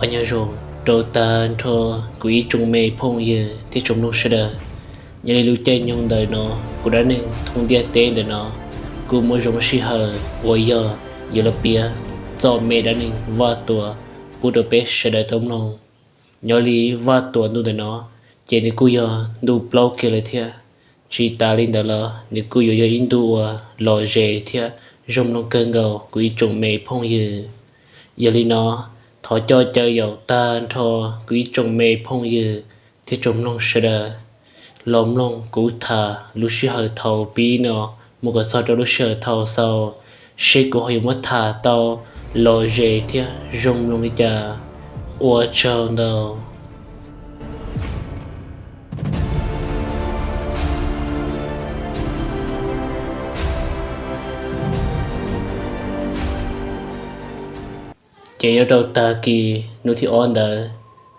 Nyob zoo rau tag nrho kuv ib tsoom me phooj ywg thiab tsoom mloog sawv daws. Nyob li lub caij nyoog ntawm no, kuv dab neeg thoob ntiaj teb ntawm no, kuv muaj zoo sij hawm uas yog yuav los piav txoj me dab neeg Vaj Tuam pub rau peb sawv daws tau mloog. Nyob li Vaj Tuam ntu ntawm no, ces nws kuj yog ntu plaub kiag lawm thiab. Tsis tas li ntawd los nws kuj yuav yog ib ntu uas lom zem thiab zoo mloog kawg nkaus kuv ib tsoom me phooj ywg. Yog li no, thov coj caw yaum tag nrho kuv ib tsoom me phooj ywg thiab tsoom mloog sawv daws los mloog kuv tham lub sij hawm thaum pib no mus kom txog rau lub sij hawm thaum xaus, seb kuv ho yuav muab tham tau lom zem thiab zoo mloog li cas. Ua tsaug ntau. Ces nyob rau tag kis hnub thib ob ntawd,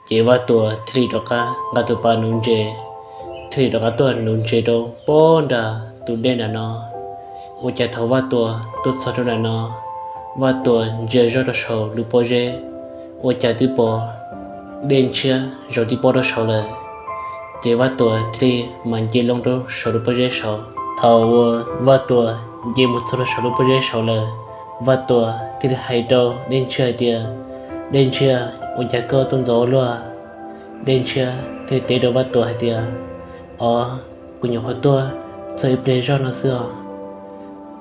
ces Vaj Tuam thiaj li rov qab nqa tus pas nuv ntses, thiaj li rov qab tuaj nuv ntses rau pob nram tus dej nram no. Ua cas thaum Vaj Tuam tuaj txog rau nram no, Vaj Tuam ntsia zoj rau saum lub pob zeb, ua cas twb pom Dej Ntshiab zaum tib pob rau saud lawm. Ces Vaj Tuam thiaj li mam nce loo rau saum lub pob zeb saud. Thaum uas Vaj Tuam nce mus txog rau saum lub pob zeb saud lawm, Vaj Tuam thiaj li hais rau Dej Ntshiab hais tias, Dej Ntshiab, ua cas koj tuaj ntxov ua luaj? Dej Ntshiab thiaj li teb rau Vaj Tuam hais tias, Os, kuv nyuam qhuav tuaj txog ib pliag zog no xwb os.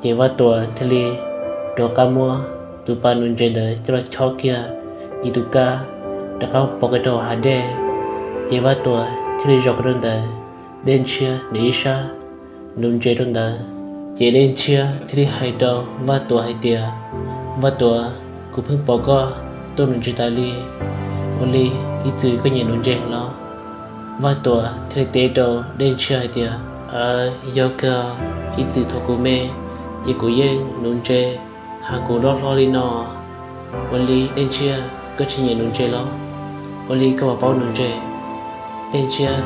Ces Vaj Tuam thiaj li rov qab muab tus pas nuv ntses ntawd coj los chob kiag ib tug kab, rov qab pov kiag rau hav dej. Ces Vaj Tuam thiaj li zaum kiag rau ntawd, Dej Ntshiab nws ib sab nuv ntses rau ntawd. Ces Dej Ntshiab thiaj li hais rau Vaj Tuam hais tias, Vaj Tuam, kuv pheej pom koj tuaj nuv ntses tas li, ua li ib txwm koj nyiam nuv ntses los? Vaj Tuam thiaj li teb rau Dej Ntshiab hais tias, Yog kawg, ib txwm thaum kuv me ces kuv yeej nuv ntses, hos kuv loj hlob li no, ua li Dej Ntshiab koj tsis nyiam nuv ntses los? Ua li koj puas paub nuv ntses? Dej Ntshiab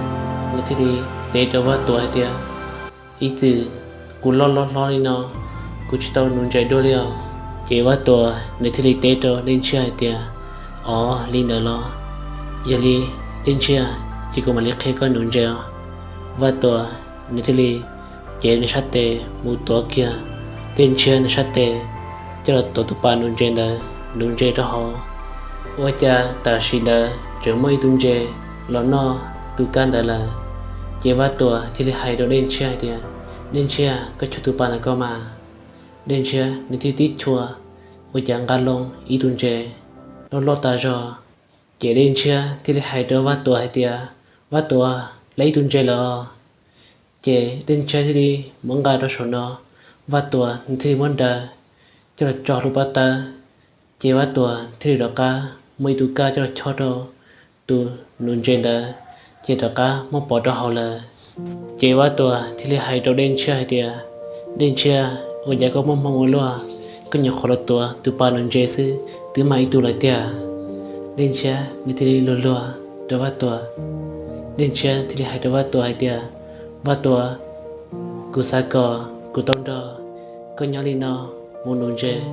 nws thiaj li teb rau Vaj Tuam hais tias, Ib txwm kuv loj loj hlob li no, kuv tsis tau nuv ntses dua li os. Ces Vaj Tuam nws thiaj li teb rau Dej Ntshiab hais tias, Os, li ntawd los? Yog li Dej Ntshiab, ces kuv mam li qhia koj nuv ntses os. Vaj Tuam nws thiaj li cev nws sab tes mus tuav kiag Dej Ntshiab nws sab tes, coj los tuav tus pas nuv ntses ntawd nuv ntses rau hauv. Ua cas tam sim ntawd tseem muaj ib tug ntses los noj tus kab ntawd lawm. Ces Vaj Tuam thiaj li hais rau Dej Ntshiab hais tias, Dej Ntshiab, koj chua tus pas ntawd koj mas. Dej Ntshiab nws thiaj tib chua, ua cas nqa loo ib tug ntses loj loj tas zog. Ces Dej Ntshiab thiaj li hais rau Vaj Tuam hais tias, Vaj Tuam, lawv ib tug ntses lawm. Ces Dej Ntshiab thiaj li muab nqa rau saum no, Vaj Tuam nws thiaj li muab nraws coj los tso lub pob tawb. Ces Vaj Tuam thiaj li rov qab muab ib tug kab coj los chob rau tus nuv ntses ntawd, ces rov qab muab pov rau hauv lawm. Ces Vaj Tuam thiaj li hais rau Dej Ntshiab hais tias, Dej Ntshiab, ua cas koj muaj hmoo ua luaj, koj nyuam qhuav los tuav tus pas nuv ntses xwb twb mag ib tug lawm tiag. Dej Ntshiab nws thiaj li luag luag rau Vaj Tuam. Dej Ntshiab thiaj li hais rau Vaj Tuam hais tias, Vaj Tuam, kuv xav kom kuv tau nrog koj nyob li no mus nuv ntses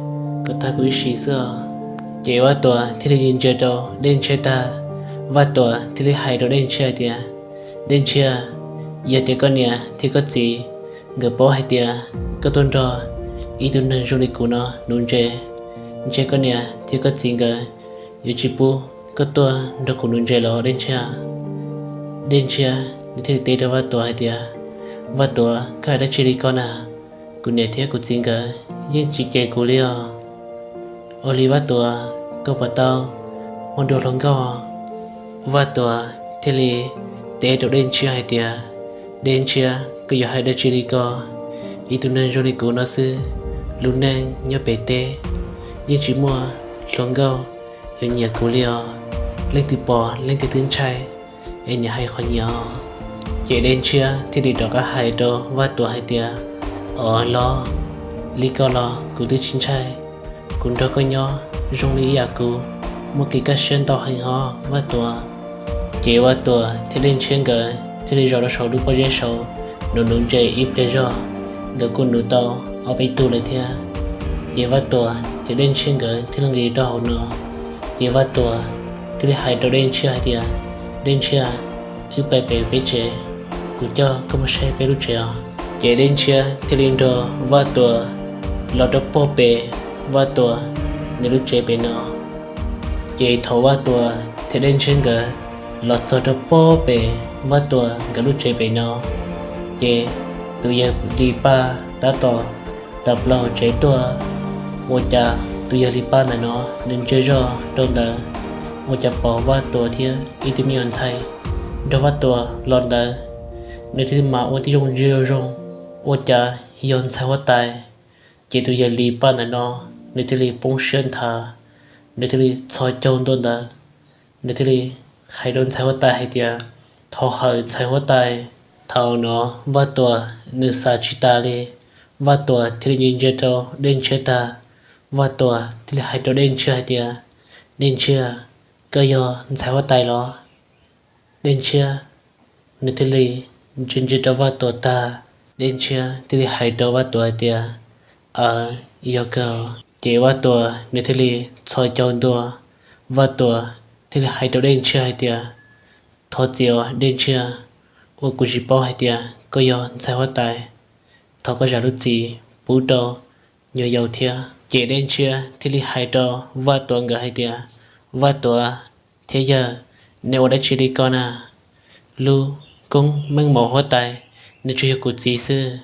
kom tag kuv ib sim xwb os. Ces Vaj Tuam thiaj li ntsia rau Dej Ntshiab tag, Vaj Tuam thiaj li hais rau Dej Ntshiab hais tias, Dej Ntshiab, yog tias koj niam thiab koj txiv nkawd paub hais tias koj tuaj nrog ib tug neeg zoo li kuv no nuv ntses, ntshe koj niam thiab koj txiv nkawd yuav tsis pub koj tuaj nrog kuv nuv ntses los Dej Ntshiab. Dej Ntshiab nws thiaj li teb rau Vaj Tuam hais tias, Vaj Tuam, koj hais dab tsi li ko na? Kuv niam thiab kuv txiv nkawd yeej tsis cem kuv li os. Ua li Vaj Tuam, koj puas tau muaj dua hluas nkauj? Vaj Tuam thiaj li teb rau Dej Ntshiab hais tias, Dej Ntshiab, koj yuav hais dab tsi li ko? Ib tug neeg zoo li kuv no xwb, lub neej nyob pem teb yeej tsis muaj hluas nkauj yuav nyiam kuv li os. Leej twg pom leej twg twb ntshai, es niam hais qhov nyiam os. Ces Dej Ntshiab thiaj li rov qab hais rau Vaj Tuam hais tias, Os los, li ko los kuv twb tsis ntshai. Kuv nrog koj nyob zoo li ib yam kuv muaj kev kaj siab ntau heev hos Vaj Tuam. Ces Vaj Tuam thiab Dej Ntshiab nkawd thiaj li zaum rau saum lub pob zeb saud, nuv nuv ntses ib pliag zog, nkawd kuj nuv tau ob peb tug lawm thiab. Ces Vaj Tuam thiab Dej Ntshiab nkawd thiaj li nqis rau hauv no. Ces Vaj Tuam thiaj li hais rau Dej Ntshiab hais tias, Dej Ntshiab, wb pais pem peb tsev, kuv coj koj mus saib peb lub tsev os. Ces Dej Ntshiab thiaj li nrog Vaj Tuam los rau pob pem Vaj Tuam nws lub tsev pem no. Ces thaum Vaj Tuam thiab Dej Ntshiab nkawd los txog rau pob pem Vaj Tuam nkawd lub tsev pem no, ces tus yawg Lis Paj tab tom tawm plaws hauv tsev tuaj. Ua cas tus yawg Lis Paj ntawm no nws ntsia zoj rau ntawd, ua cas pom Vaj Tuam thiab ib tug me nyuam ntxhais nrog Vaj Tuam los ntawd, nws thiaj li mas ua tib zoo ntsia zoo zoo, ua cas yog ntxhais huab tais. Ces tus yawg Lis Paj ntawm no nws thiaj li poob siab nthav, nws thiaj li txhos caug ntua ntawd, nws thiaj li hais rau ntxhais huab tais hais tias, Thov hawm ntxhais huab tais. Thaum no Vaj Tuam nws xav tsis tas li, Vaj Tuam thiaj li ntsia ntsia rau Dej Ntshiab tag, Vaj Tuam thiaj li hais rau Dej Ntshiab hais tias, Dej Ntshiab, koj yog ntxhais huab tais los? Dej Ntshiab nws thiaj li ntsia ntsia rau Vaj Tuam tag, Dej Ntshiab thiaj li hais rau Vaj Tuam hais tias, Aws, yog kawg. Ces Vaj Tuam nws thiaj li txhos caug ntua, Vaj Tuam thiaj li hais rau Dej Ntshiab hais tias, Thov txim os Dej Ntshiab, uas kuv tsis paub hais tias koj yog ntxhais huab tais, thov koj zam lub txim pub rau nyuam yaus thiab. Ces Dej Ntshiab thiaj li hais rau Vaj Tuam nkawd hais tias, Vaj Tuam thiab yawg, nej ua dab tsi li ko na? Lub koob meej mom huab tais nws tsuas yog kuv txiv xwb,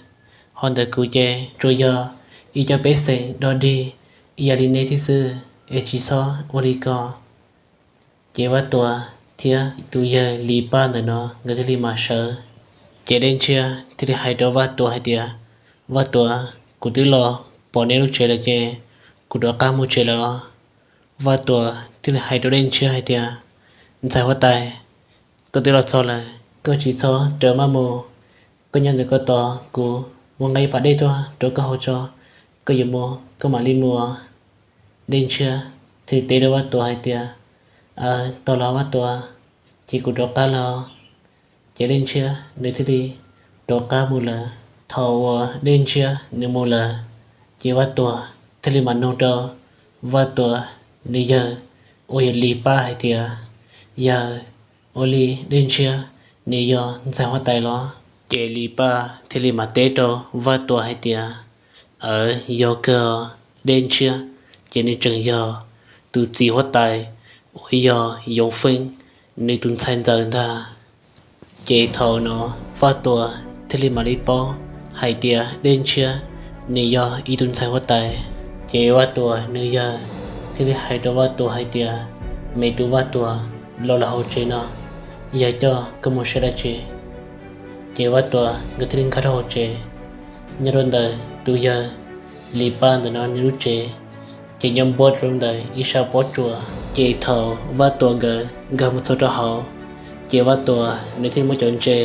ho ntawm kuv ces tsuas yog ib co pej xeem dog dig ib yam li nej thiab xwb, es tsis txhob ua li ko. Ces Vaj Tuam thiab tus yawg Lis Paj ntawm no nkawd thiaj li mam sawv. Ces Dej Ntshiab thiaj li hais rau Vaj Tuam hais tias, Vaj Tuam, kuv twb los pom nej lub tsev lawm ces kuv rov qab mus tsev lawm os. Vaj Tuam thiaj li hais rau Dej Ntshiab hais tias, Ntxhais huab tais, koj twb los txog lawm, koj tsis txhob rawm maj mus. Koj nyob ntawm koj tos kuv mus nqa ib pas dej tuaj rau koj haus tso, koj yuav mus koj mam li mus. Dej Ntshiab thiaj li teb rau Vaj Tuam hais tias, Aws, tau los Vaj Tuam, ces kuv rov qab los. Ces Dej Ntshiab nws thiaj li rov qab mus lawm. Thaum uas Dej Ntshiab nws mus lawm, ces Vaj Tuam thiaj li mam nug rau Vaj Tuam nws yawg uas yog Lis Paj hais tias, Yawg, ua li Dej Ntshiab nws yog ntxhais huab tais los? Ces Lis Paj thiaj li mam teb rau Vaj Tuam hais tias, Aws, yog kawg, Dej Ntshiab ces nws tseem yog tus txiv huab tais uas yog Yoov Feeb nws tus ntxhais ntxawm ntag. Ces thaum no Vaj Tuam thiaj li mam li paub hais tias Dej Ntshiab nws yog ib tug ntxhais huab tais. Ces Vaj Tuam nws yawg thiaj li hais rau Vaj Tuam hais tias, Me tub Vaj Tuam, los lawm hauv tsev no, yawg coj koj mus saib dab tsi? Ces Vaj Tuam nkawd thiaj li nkag rau hauv tsev. Nyob rau ntawm tus yawg Lis Paj ntawm no nws lub tsev ces nyob npuab rau ntawm ib sab pob tsuas. Ces thaum Vaj Tuam nkawd nkag mus txog rau hauv, ces Vaj Tuam nws thiaj muab cov ntses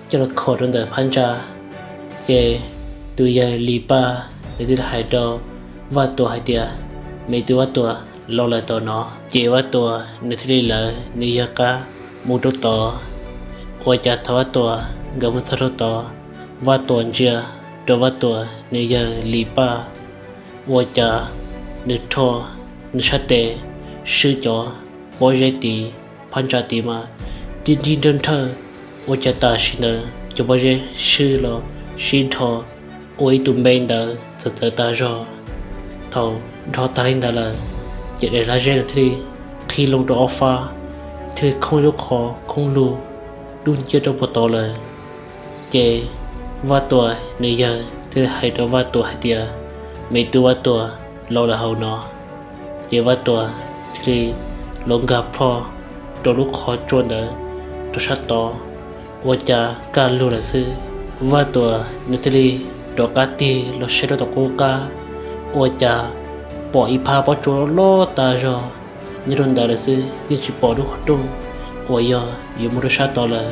coj los khom rau ntawm phab ntsa. Ces tus yawg Lis Paj nws thiaj li hais rau Vaj Tuam hais tias, Me tub Vaj Tuam, los lawm tom no. Ces Vaj Tuam nws thiaj li lawv nws yawg qab mus rau tod. Ua cas thaum Vaj Tuam nkawd mus txog rau tod, Vaj Tuam ntsia rau Vaj Tuam nws yawg Lis Paj, ua cas nws rho nws sab tes swb cov pob zeb tid, phab ntsa tid mas nrib nrib nrhawj nrhawj. Ua cas tam sim ntawd cov pob zeb swb los sib dhos ua ib tug npe ntawd txawv txawv tas zog. Thaum dhos tag li ntawd lawm, ces daim hlab zeb ntawd thiaj li qhib loo rau ob fab, thiaj li khoob lub qhov khoob lug dub nciab rau puag tod lawm. Ces Vaj Tuam nws yawg thiaj li hais rau Vaj Tuam hais tias, Me tub Vaj Tuam, los lawm hauv no. Ces Vaj Tuam thiaj li los nkag plho rau lub qhov tsua ntawd rau sab tod, ua cas kaj lug lawm xwb. Vaj Tuam nws thiaj li rov qab tig los saib rau tom qub qab, ua cas pom ib phab pob tsuas loj tas zog nyob rau ntawd lawm xwb, yeej tsis pom lub qhov rooj uas yog yuav mus rau sab tod lawm.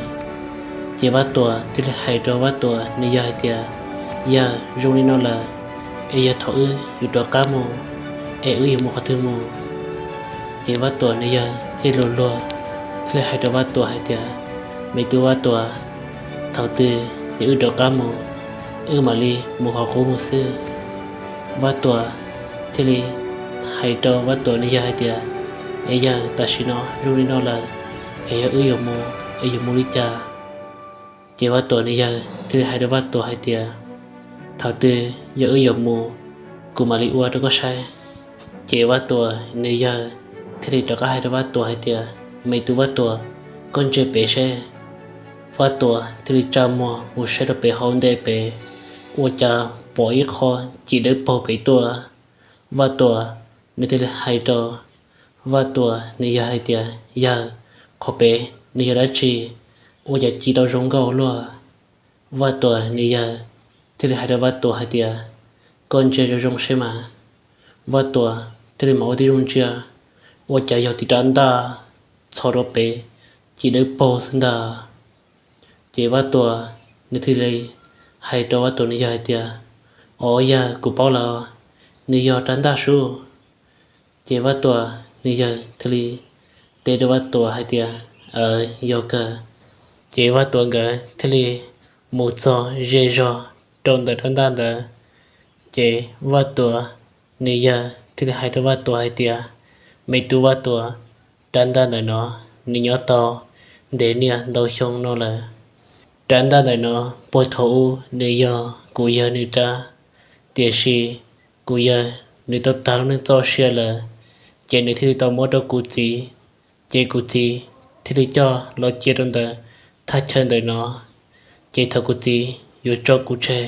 Ces Vaj Tuam thiaj li hais rau Vaj Tuam nws yawg hais tias, Yawg, zoo li no lawm, es yog thaum wb yuav rov qab mus, es wb yuav mus qhov twg mus? Ces Vaj Tuam nws yawg thiaj li luag luag thiaj li hais rau Vaj Tuam hais tias, Me tub Vaj Tuam, thaum twg ces wb rov qab mus, wb mam li mus qhov qub mus xwb. Vaj Tuam thiaj li hais rau Vaj Tuam nws yawg hais tias, Es yawg, tam sim no zoo li no lawm, es yog wb yuav mus, es yuav mus li cas? Ces Vaj Tuam nws yawg thiaj li hais rau Vaj Tuam hais tias, thaum twg yog wb yuav mus, kuv mam li ua rau koj saib. Ces Vaj Tuam nws yawg thiaj li rov qab hais rau Vaj Tuam hais tias, me tub Vaj Tuam, koj ntsia pem seb. Vaj Tuam thiaj li tsa muag mus saib rau pem hauv ntej pem, ua cas pom ib qho cim dawb paug pem tuaj. Vaj Tuam nws thiaj li hais rau Vaj Tuam nws yawg hais tias, yawg, qhov pem nws yog dab tsi, ua cas ci tau zoo nkauj luaj? Vaj Tuam nws yawg thiaj li hais rau Vaj Tuam hais tias, koj ntsia zoo zoo seb mas. Vaj Tuam thiaj li mam ua tib zoo ntsia, ua cas yog tus rab ntaj txhos rau pem, cim dawb paug xwb ntag. Ces Vaj Tuam nws thiaj li hais rau Vaj Tuam nws yawg hais tias, o yawg, kuv paub lawm, nws yog rab ntaj sub. Ces Vaj Tuam nws yawg thiaj li teb rau Vaj Tuam hais tias, yog kawg. Ces Vaj Tuam nkawd thiaj li mus txog ze zog rau ntawm rab ntaj ntawd. Ces Vaj Tuam nws yawg thiaj li hais rau Vaj Tuam hais tias, me tub Vaj Tuam, rab ntaj ntawm no nws nyob tau ntev niaj ntau xyoo no lawm. Rab ntaj ntawm no puag thaum ub nws yog kuv yawg nws rab, tiam sis kuv yawg nws tau tag lub neej txoj sia lawm, ces nws thiaj li tau muab rau kuv txiv. Ces kuv txiv thiaj li coj los cia rau ntawm thaj chaw ntawm no. Ces thaum kuv txiv yuav tso kuv tseg,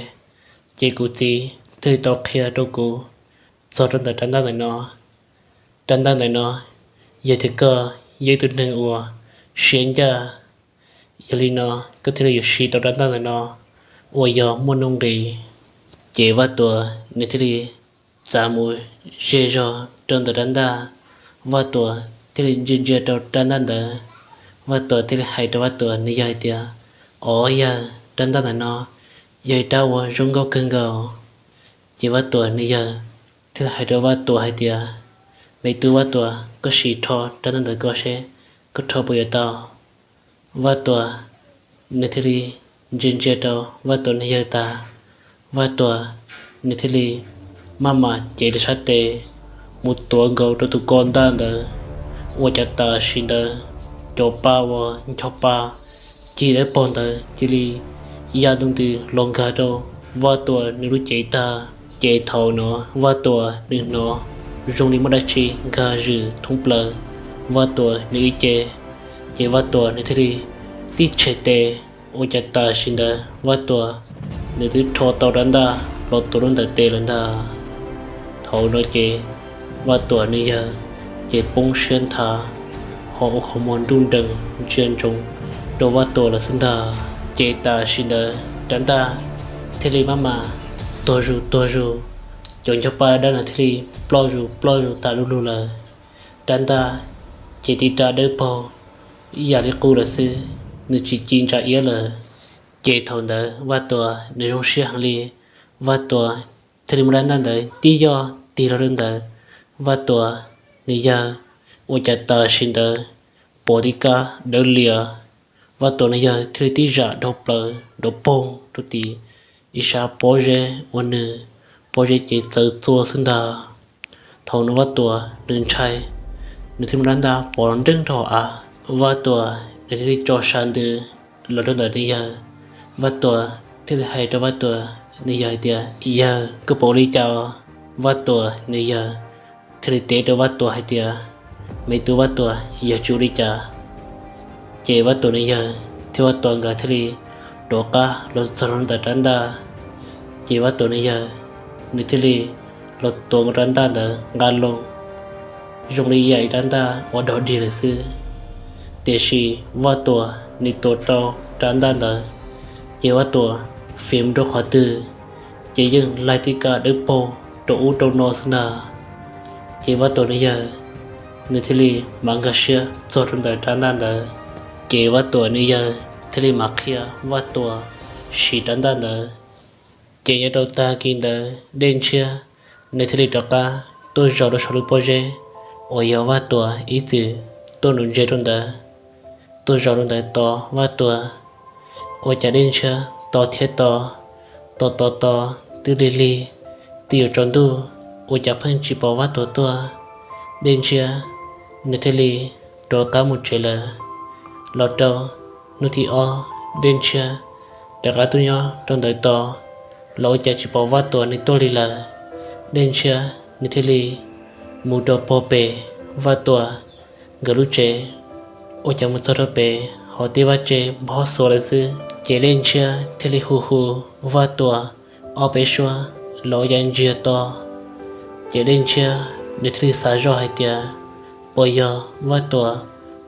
ces kuv txiv thiaj li tau qhia rau kuv txog rau ntawm rab ntaj ntawm no. Rab ntaj ntawm no, yog tias koj yog ib tug neeg uas siab ncaj, yog li no koj thiaj li yuav siv tau rab ntaj ntawm no uas yog muaj nuj nqis. Ces Vaj Tuam nws thiaj li txav mus ze zog rau ntawm rab ntaj. Vaj Tuam thiaj li ntsia ntsia rau rab ntaj ntawd. Vaj Tuam thiaj li hais rau Vaj Tuam nws yawg hais tias, o yawg, rab ntaj ntawm no yog ib rab uas zoo nkauj kawg nkaus. Ces Vaj Tuam nws yawg thiaj li hais rau Vaj Tuam hais tias, me tub Vaj Tuam, koj sim rho rab ntaj ntawm ko seb koj rho puas yuav tau. Vaj Tuam nws thiaj li ntsia ntsia rau Vaj Tuam nws yawg tas, Vaj Tuam nws thiaj li maj mam cev rau sab tes mus tuav nkaus rau tus ko ntaj ntawd, ua cas tam sim ntawd cov pa uas ncho pa cig dawb paug ntawd cia li ya ntws los nkag rau Vaj Tuam nws lub cev tag. Ces thaum no Vaj Tuam nws hnov zoo li muaj dab tsi nkag zwm thoob plaws Vaj Tuam nws ib ce. Ces Vaj Tuam nws thiaj li tib tshem tes, ua cas tam sim ntawd Vaj Tuam nws twb rho tau rab ntaj los tuav rau ntawm tes lawm ntag. Thaum no ces Vaj Tuam nws yawg ces poob siab nthav, ho ua qhov muag nruj nrees ntsia ntsoov rau Vaj Tuam lawm xwb ntag. Ces tam sim ntawd rab ntaj thiaj li maj mam tuag zus tuag zus, cov ncho pa dawb no thiaj li ploj zus ploj zus tas du lug lawm. Rab ntaj ces tiv ras dawb paug ib yam li qub lawm xwb, nws tsis ci ntsa iab lawm. Ces thaum ntawd Vaj Tuam nws zoo siab heev li. Vaj Tuam thiaj li muab rab ntaj ntawd tib yoj tig los rau ntawm Vaj Tuam nws yawg, ua cas tam sim ntawd pom tib kab dawb lias. Vaj Tuam nws yawg thiaj li tib zam dhau plaws nrov poog rau tim ib sab pob zeb uas nws pob zeb ces txawv txua xwb ntag. Thaum no Vaj Tuam nws ntshai, nws thiaj muab rab ntaj pov nreeg rau hauv av. Vaj Tuam nws thiaj li tso sas ntws los rau ntawm nws yawg. Vaj Tuam thiaj li hais rau Vaj Tuam nws yawg hais tias, yawg, koj pom li cas? Vaj Tuam nws yawg thiaj li teb rau Vaj Tuam hais tias, me tub Vaj Tuam, yog tsis ua li cas. Ces Vaj Tuam nws yawg thiab Vaj Tuam nkawd thiaj li rov qab los txog rau ntawm rab ntaj. Ces Vaj Tuam nws yawg nws thiaj li los tuav rab ntaj ntawd nqa loo zoo li yam rab ntaj uas dog dig lawm xwb. Tiam sis Vaj Tuam nws tuav rau rab ntaj ntawd, ces Vaj Tuam fiv mus rau qhov twg ces yeej laig tib kab dawb paug rau ub rau no xwb ntag. Ces Vaj Tuam nws yawg nws thiaj li mam nkag siab txog rau ntawm rab ntaj ntawd. Ces Vaj Tuam nws yawg thiaj li mam qhia Vaj Tuam siv rab ntaj ntawd. Ces nyob rau tag kis ntawd Dej Ntshiab nws thiaj li rov qab tuaj zaum rau saum lub pob zeb uas yog Vaj Tuam ib txwm tuaj nuv ntses rau ntawd. Tuaj zaum rau ntawd tos Vaj Tuam, ua cas Dej Ntshiab tos thiab tos, tos tos tos twb lig lig, twb yuav tsaus ntuj, ua cas pheej tsis pom Vaj Tuam tuaj. Dej Ntshiab nws thiaj li rov qab mus tsev lawm. Los rau hnub thib ob, Dej Ntshiab rov qab tuaj nyob rau ntawd tos, los ua cas tsis pom Vaj Tuam nws tuaj li lawm. Dej Ntshiab nws thiaj li mus rau pog pem Vaj Tuam nkawd lub tsev, ua cas mus txog rau pem ho tib vaj tse nphob xuav lawm xwb. Ces Dej Ntshiab thiaj li hu hu Vaj Tuam ob peb suab los ua cas ntsiag to. Ces Dej Ntshiab nws thiaj li xav zoj hais tias, puas yog Vaj Tuam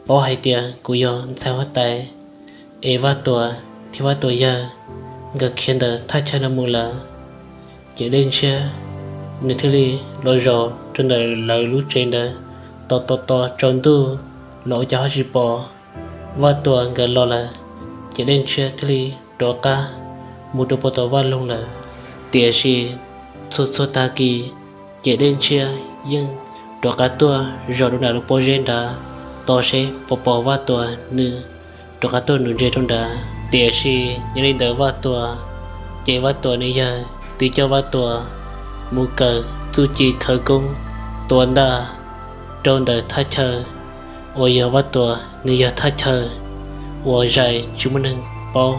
paub hais tias kuv yog ntxhais huab tais, es Vaj Tuam thiab Vaj Tuam yawg nkawd khiav ntawm thaj chaw no mus lawm. Ces Dej Ntshiab nws thiaj li los zaum rau ntawm lawv lub tsev ntawd, tos tos tos tsaus ntuj los ua cas ho tsis pom Vaj Tuam nkawd los lawm. Ces Dej Ntshiab thiaj li rov qab mus rau puag tom vaj loog lawm. Tiam sis txhua txhua tag kis, ces Dej Ntshiab yeej rov qab tuaj zaum rau nram lub pob zeb nrad, tos seb puas pom Vaj Tuam nws rov qab tuaj nuv ntses rau nrad. Tiam sis yog li ntawd Vaj Tuam, ces Vaj Tuam nws yawg twb coj Vaj Tuam mus kawm txuj ci khawv koob tua ntaj rau ntawm thaj chaw uas yog Vaj Tuam nws yog thaj chaw uas zais tsis muaj neeg paub.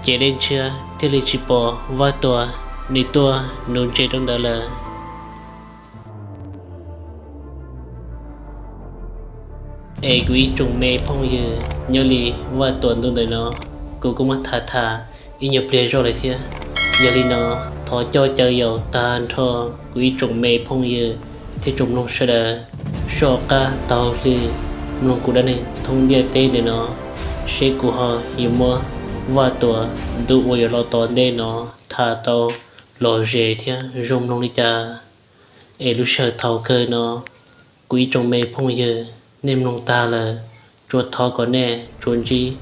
Ces Dej Ntshiab thiaj li tsis pom Vaj Tuam nws tuaj nuv ntses rau ntawd lawm. Es kuv ib tsoom me phooj ywg, nyob li Vaj Tuam ntu ntawm no, kuv kuj muab tham tham ib nyuag pliag zog lawm thiab. Yog li no, thov coj caw yaum tag nrho kuv ib tsoom me phooj ywg thiab tsoom mloog sawv daws soj qab taug hli mloog kuv dab neeg thoob ntiaj teb ntawm no, seb kuv ho yuav muab Vaj Tuam ntu uas yuav los tom ntej no tham tau lom zem thiab zoo mloog li cas. Es lub sij hawm thaum kawg no, kuv ib tsoom me phooj ywg, nej mloog tag lawm, tsuas thov kom nej tsuas ntsib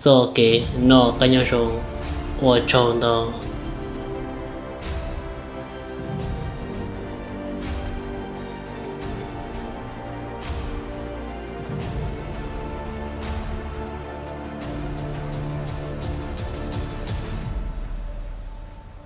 txoj kev noj qab nyob zoo. Ua tsaug ntau.